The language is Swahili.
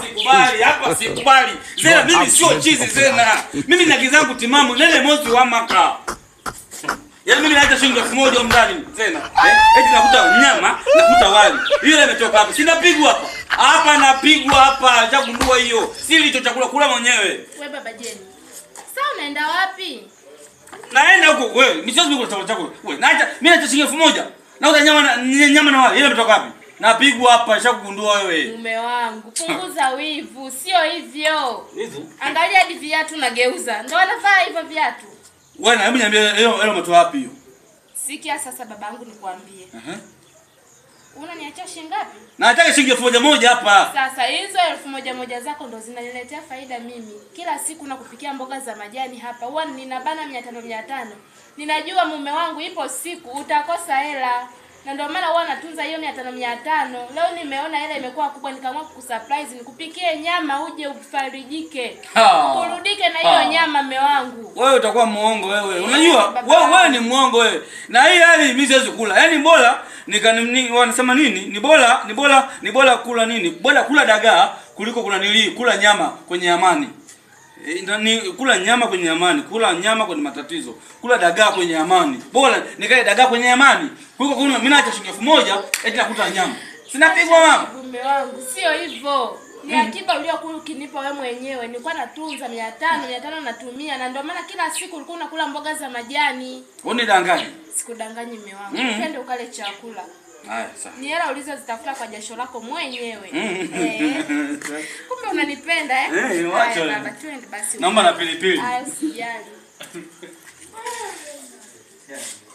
sikubali, hapa sikubali. Zena mimi sio chizi Zena. Mimi na kizangu timamu nene mozi wa maka. Yaani mimi naacha shilingi 1000 huko ndani Zena. Eh, eti nakuta nyama, nakuta wali. Hiyo imetoka wapi? Sina pigwa hapa. Hapa napigwa hapa, nishagundua hiyo. Sili hicho chakula kula mwenyewe. Wewe baba Jeni. Sasa unaenda wapi? Naenda huko wewe, mimi siwezi kula chakula chako. Wewe, naacha mimi naacha shilingi 1000. Nakuta nyama na wali. Ile imetoka wapi? Napigwa hapa, nishakugundua wewe. Mume wangu, punguza wivu, sio hivyo. Hizo? Angalia hadi viatu nageuza. Ndio wanavaa hivyo viatu. Wewe na hebu niambie hiyo hela umetoa wapi hiyo? Sikia sasa babangu nikwambie. Unaniachia shilingi ngapi? Nataka shilingi 1000 hapa. Sasa hizo 1000 zako ndo zinaniletea faida mimi. Kila siku nakupikia mboga za majani hapa. Huwa ninabana 500 500. Ninajua mume wangu ipo siku utakosa hela. Na ndio maana huwa natunza hiyo 500 500. Leo nimeona hela imekuwa kubwa nikaamua kukusurprise nikupikie nyama uje ufarijike. Urudike na hiyo nyama mume wangu. Wewe utakuwa muongo wewe. Unajua Baba. wewe ni muongo wewe. Na hii hali mimi siwezi kula. Yaani bora wanasema nini? Ni bora kula nini? Bora kula dagaa kuliko kula nili kula nyama kwenye amani. Ni kula nyama kwenye amani, kula nyama kwenye matatizo, kula dagaa kwenye amani. Bora nikae dagaa kwenye amani kuliko kuna mimi naacha shilingi 1000 eti nakuta nyama. Sinapigwa mama. Mume wangu, sio hivyo. Ni akiba uliyokuwa ukinipa wewe mwenyewe. Nilikuwa natunza 500, 500 natumia na ndio maana kila siku ulikuwa unakula mboga za majani. Unidanganye. Sikudanganyi mume wangu. Twende ukale chakula. Haya sawa. Ni hela ulizozitafuta kwa jasho lako mwenyewe. Kumbe unanipenda eh? Wacha Haya, wewe. baba, twende basi. Naomba na pilipili. Haya, usijali.